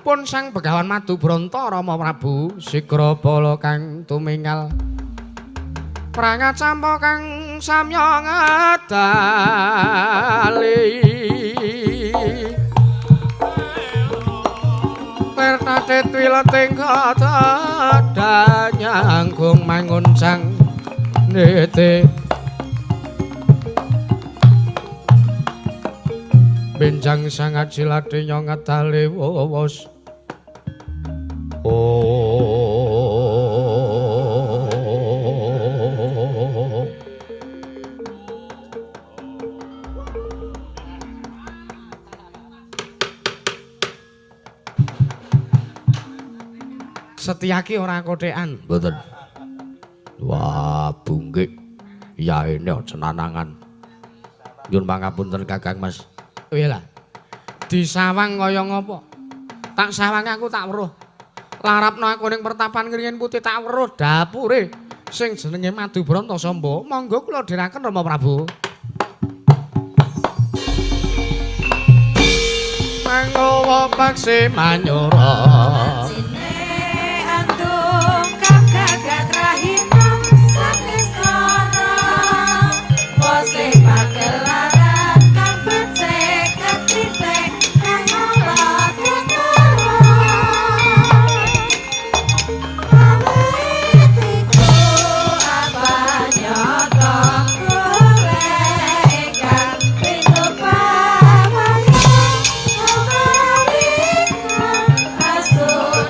Speaker 1: pun Sang Begawan Madubranta Rama Prabu sigra bala kang tumingal prangacampa kang samya ngadali. Lertate twileting kadanyanggung manguncang niti benjang sangat silate nyong ngadali wos. Oh. Setyaki ora kothekan.
Speaker 2: Mboten. Wah, bungkik. Yaene aja nanangan. Nyuwun pangapunten Kakang Mas.
Speaker 1: Piye lah? Disawang kaya ngopo? Tak sawang aku tak weruh. Larapno aku ning pertapan Ngringin Putih tak weruh dapure sing jenenge Madubranta Samba. Monggo kula dherekaken Rama Prabu. Mangowo paksi manyura.
Speaker 3: Asu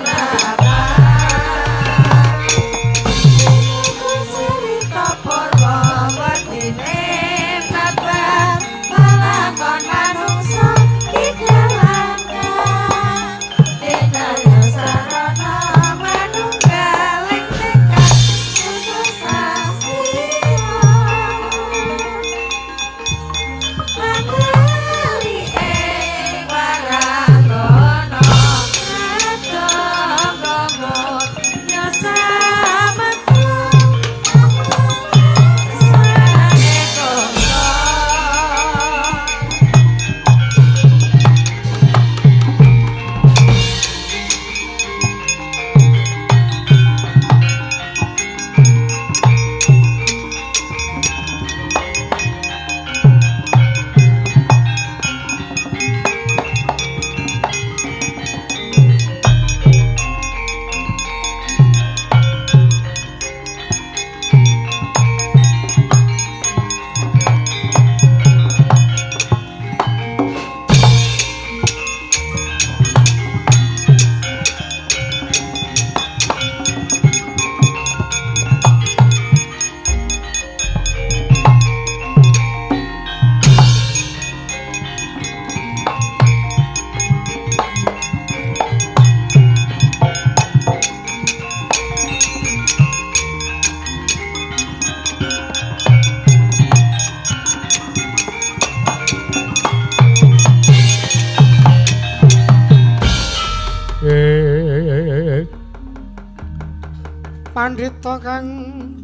Speaker 1: Pandhita kang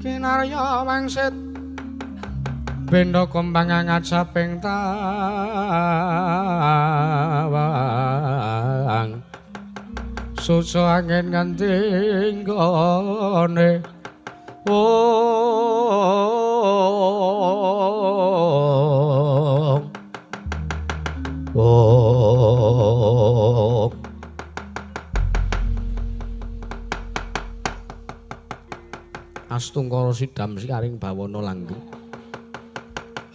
Speaker 1: kinarya wangsit benda kembang ngajaping tawang susu angin nganti nggone ong ong. Astungkara sidam sikaring bawana langgeng.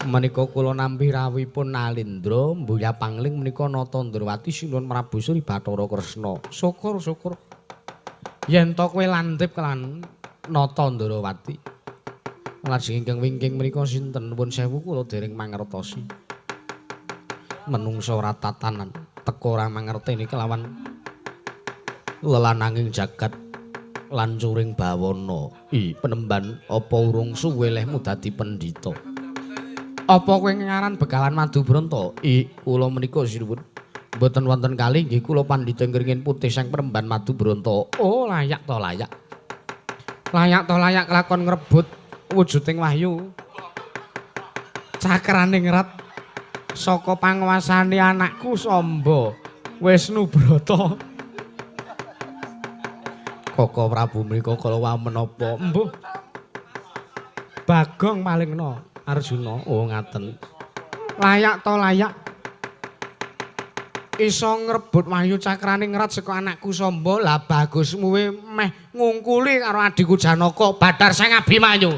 Speaker 1: Menika kula nampi rawuhipun Nalindra mbuya pangling menika Nata Ndrawati sinuwun Prabu Sri Bathara Kresna. Syukur syukur. Yen to kowe landhep kelan Nata Ndrawati. Lajeng ingkang wingking menika sinten? Nuwun sewu kula dereng mangertosi. Menungsa ora tatanan, teka ora mangerteni kelawan lelananging jagat lan curing bawana. I penemban apa urung suwe lehmu dadi pendhita? Apa kowe ngaran Begawan Madubranta? I kula menika sinuwun mboten wonten kali nggih kula pandhita ingkang putih sang penemban Madubranta. Oh layak to layak. Layak to layak kelakon ngrebut wujuding wahyu. Cakraning rat saka panguwasane anakku Samba Wisnubrata. Koko Prabu mriko kala wau menapa? Embuh. Bagong malingna Arjuna. Oh ngaten. Layak to layak. Iso ngrebut wahyu cakraning rat saka anakku Samba. Lah bagusmu we meh ngungkuli karo adhiku Janaka Bathar Sang Abimanyu.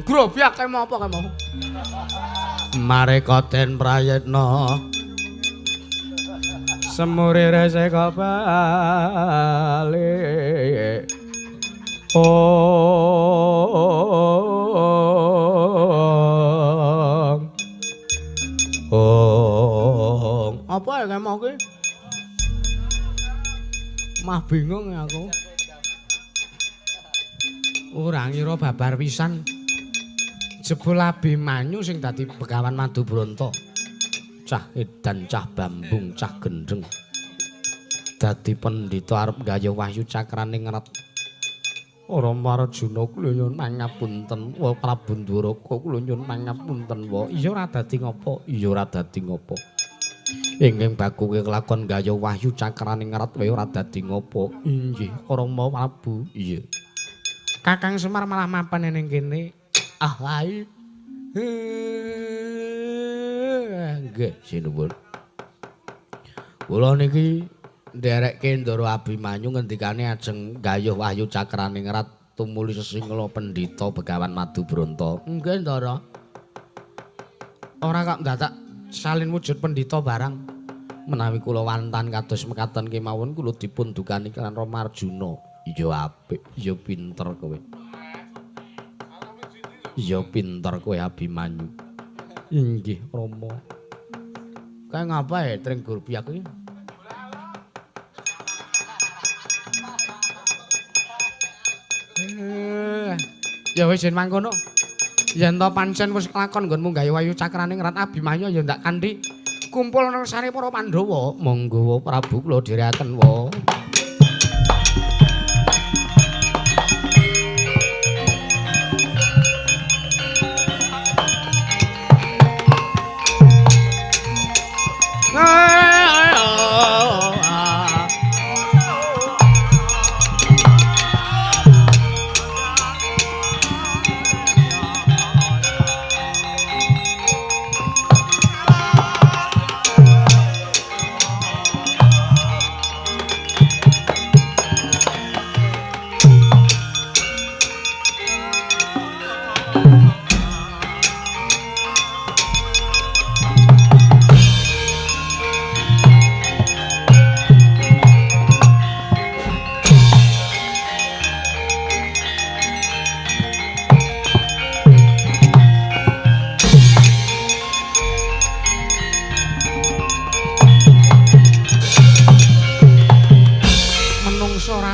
Speaker 1: Grobyak kae mau apa kae mau? Mareka den prayitna semure reseka balik. Ong ong apa ya kae mau ki? Mah bingung aku. Ora ngira babar pisan. Jebul Abimanyu sing dadi Begawan Madubranta. Cah edan, cah bambung, cah gendeng. Dadi pendhita arep gayuh wahyu cakraning rat. Rama Arjuna kula nyuwun pangapunten, wa Prabu Nduraka kula nyuwun pangapunten wa. Iya ora dadi ngopo, iya ora dadi ngopo. Ingkang bakuke kelakon gayuh wahyu cakraning rat wae ora dadi ngopo. Inggih, Rama Prabu. Iya. Kakang Semar malah mapan ning kene. Ah lae. Nggih, sinuwun. Kula niki nderekke Ndara Abimanyu ngendikane ajeng gayuh wahyu cakraning rat tumuli sesingla pendhita Begawan Madubranta. Nggih, Ndara. Ora kok ndadak salin wujud pendhita barang. Menawi kula wantan kados mekaten kemawon kula dipun dukani kan Rama Arjuna. Ya apik, ya pinter kowe. Ya pinter kowe Abimanyu. Inggih, Rama. Kae ngapa tring gurbiak iki? Ya wis yen mangkono. Yen to pancen wis kelakon nggonmu gawe wahyu cakraning rat Abimanyu ya ndak kanthi kumpul nang sare para Pandhawa. Monggo Prabu kula dherekaken wa.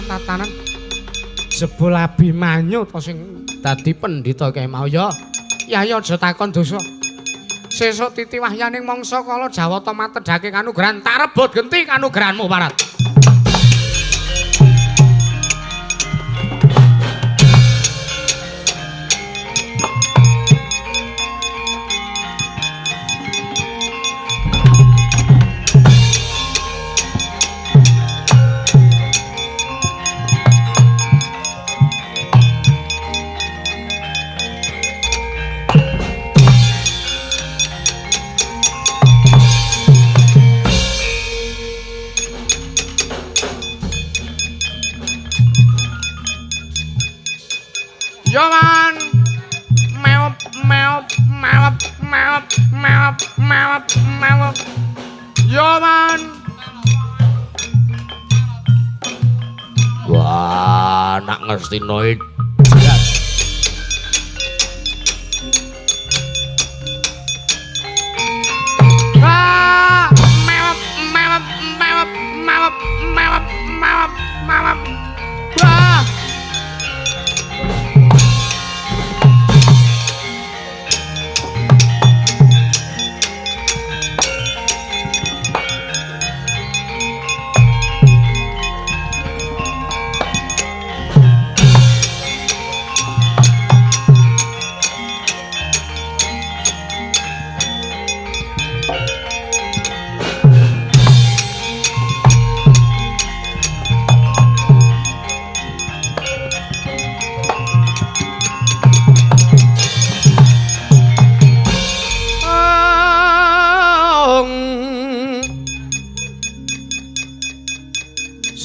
Speaker 1: ora tatanan. Jebul Abimanyu to sing dadi pendhita kae mau ya. Yayi aja takon dosa. Sesuk titi wahyaning mangsa kala Jawata matedhake kanugrahan tak rebut genti kanugrahanmu Parat. Yoman meop meop meop meop meop meop meop Yoman.
Speaker 2: Wah, nak ngestina
Speaker 1: Ah, meop meop meop meop meop meop meop. Wah.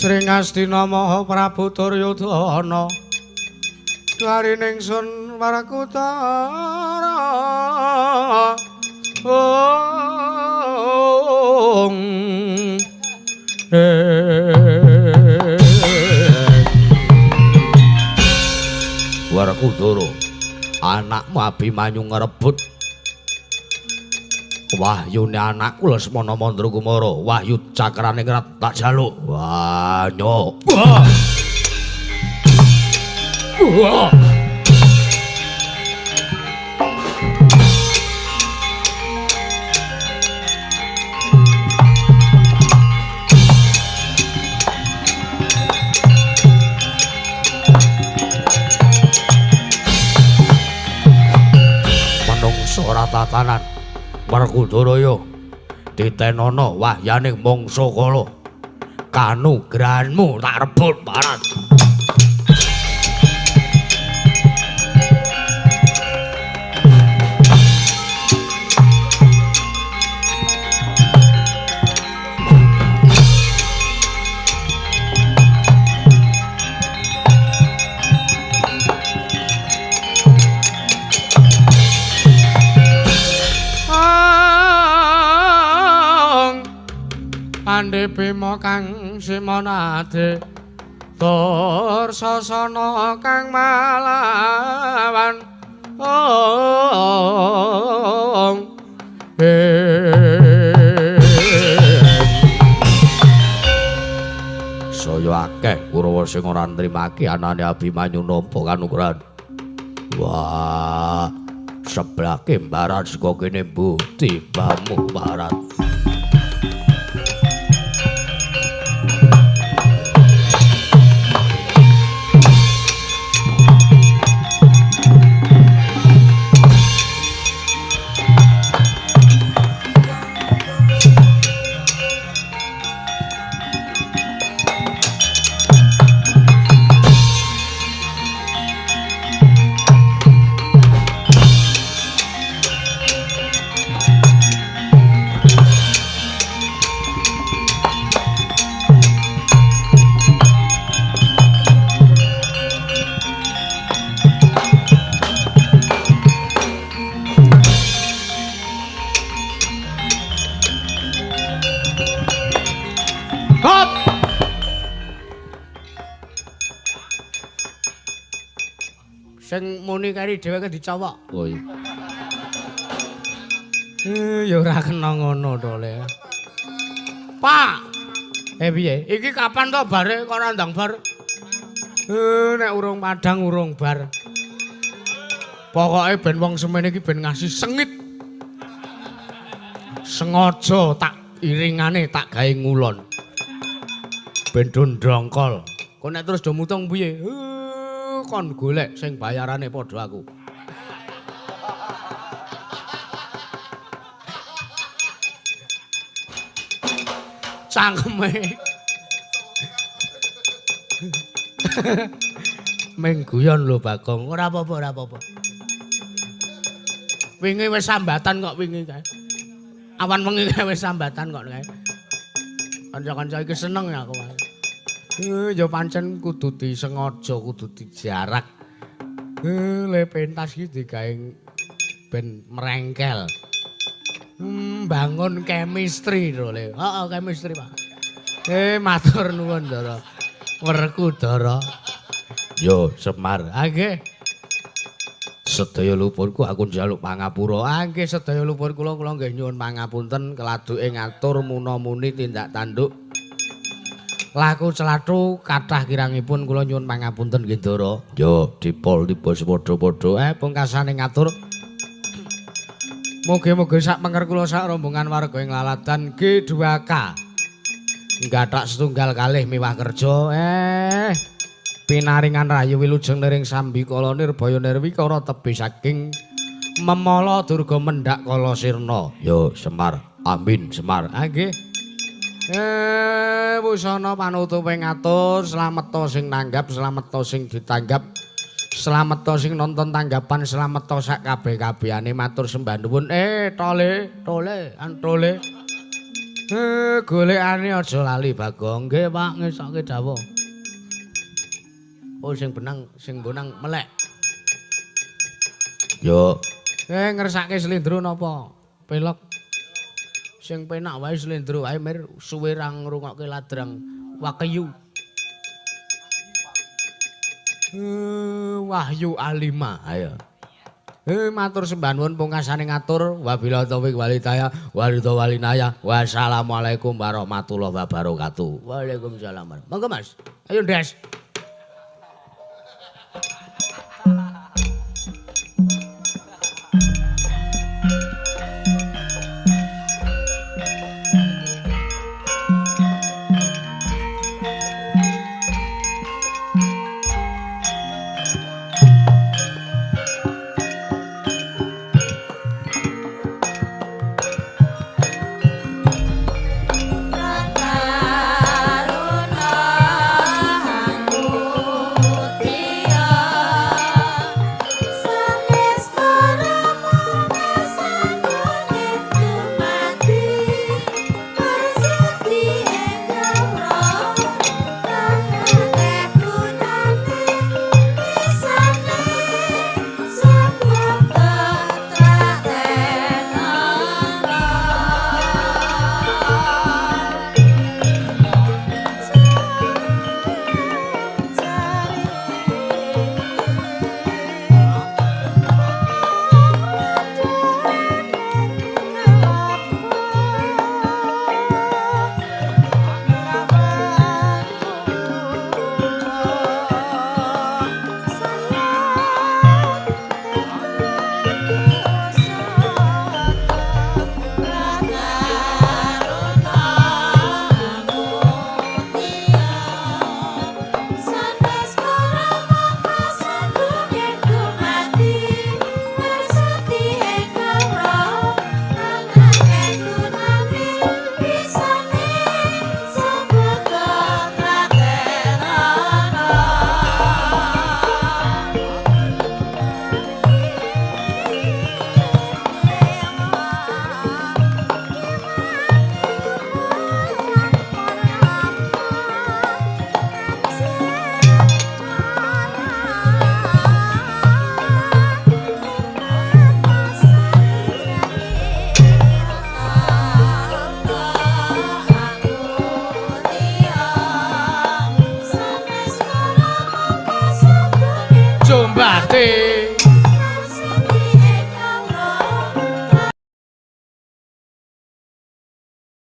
Speaker 1: Sri Ngastina Maha Prabu Duryudana Dwarining Sun Warakutara Ong
Speaker 2: Warakutara anakmu Abimanyu ngrebut wahyune anakku Lesmana Mandrakumara, wahyu cakrane rat tak jaluk. Wah, nyok. Wah. Wah. Manungsa ora tatanan. Werkudara ya titenono wahyaning mangsa kala. Kanugrahanmu tak rebut Parat.
Speaker 1: Pandhe Bima kang simonade tur sasana kang malawan. Ong
Speaker 2: Saya akeh Kurawa sing ora nrimake anane Abimanyu nampa kanugrahan. Wah, seblake mbarat saka kene mbuh tibamu Barat.
Speaker 1: Sing muni kari dheweke dicowok.
Speaker 2: Oh iya.
Speaker 1: Ya ora kena ngono to, Le. Pak. Piye? Iki kapan to bare kok ora ndang bar? Nek urung padang urung bar. Pokoke ben wong semene iki ben ngasih sengit. Sengaja tak iringane tak gawe ngulon. Ben do ndongkol. Kok nek terus do mutung piye? Kon golek sing bayarane padha aku. Cangkeme. Meng guyon lho Bagong, ora apa-apa, ora apa-apa. Wingi wis sambatan kok wingi kae. Awan wengi kae wis sambatan kok kae. Kanca-kanca iki seneng ya aku. Ya pancen kudu disengaja, kudu dijarak. Le pentas iki digawe ben merengkel. Bangun chemistry lho le. Heeh, chemistry, Pak. Matur nuwun, Ndara. Werkudara.
Speaker 2: Yo, Semar.
Speaker 1: Ah nggih.
Speaker 2: Sedaya lupurku aku njaluk pangapura.
Speaker 1: Ah nggih, sedaya lupur kula kula nggih nyuwun pangapunten keladuke ngatur muna-muni tindak tanduk. Laku celathu kathah kirangipun kula nyuwun pangapunten nggih, Ndara.
Speaker 2: Yo, dipol tiba padha-padha.
Speaker 1: Pungkasane ngatur. Mugi-mugi sak penger kula sak rombongan warga ing Laladan G2K. Nggathak setunggal kalih miwah kerja. Pinaringan rahayu wilujeng niring sambikala nirbaya nirwikara tebih saking memala durga mendhak kala sirna.
Speaker 2: Yo, Semar. Amin, Semar.
Speaker 1: Ah nggih. Wusana panutupe ngatur, slameta sing nanggap, slameta sing ditanggap, slameta sing nonton tanggapan, slameta sak kabeh-kabehane matur sembah nuwun. Tole, tole, antole. Golekane aja lali Bagong. Nggih, Pak, ngesokke dawuh. Oh, sing benang, sing bonang melek.
Speaker 2: Yo.
Speaker 1: Ngersake slendro napa? Pelok. Sing penak wae slendro wae mir suwe ra ngrungokke ladrang Wahyu. Wahyu Alima. Ayo. Matur sembah nuwun pungkasane ngatur wabillahi taufik walhidayah waridho walinaya. Wassalamualaikum warahmatullahi wabarakatuh. Waalaikumsalam. Monggo Mas. Ayo Ndes.